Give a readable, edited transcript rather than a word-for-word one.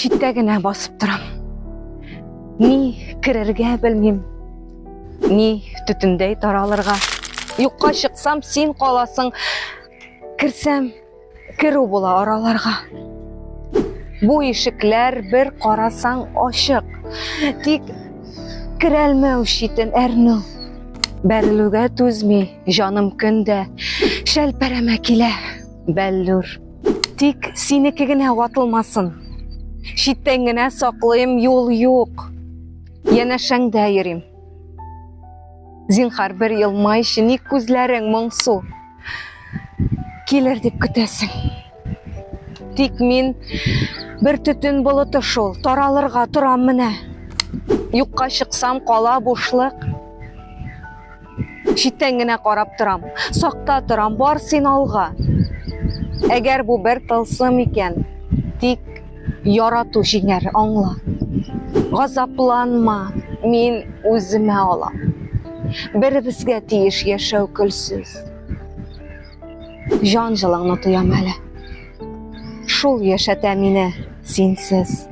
Читтә генә басып торам. Ни керергә белмим, ни төтендәй таралырга. Юкка чыксам, син каласың. Керсәм, керү була араларга. Бу ишекләр бер карасаң ачык. Тик керәлмәү читен әрнү. Бәрелүгә түзми җаным көндә шәлпәрәмә килә бәллүр. Тик синеке генә ватылмасын. Читтән генә саклыйм, юл юк. Янәшәңдә йөрим. Зинхар бер елмайчы, ник күзләрең моңсу? Килер дип көтәсең. Тик мин бер төтен болыты шул, таралырга торам менә. Юкка чыксам кала бушлык. Читтән генә карап торам, сакта торам, бар син алга. Әгәр бу бер тылсым икән, тик ярату җиңәр, аңла. Газапланма, мин үземә алам. Беребезгә тиеш яшәү көлсез. Җан җылыңны тоям әле. Шул яшәтә мине синсез.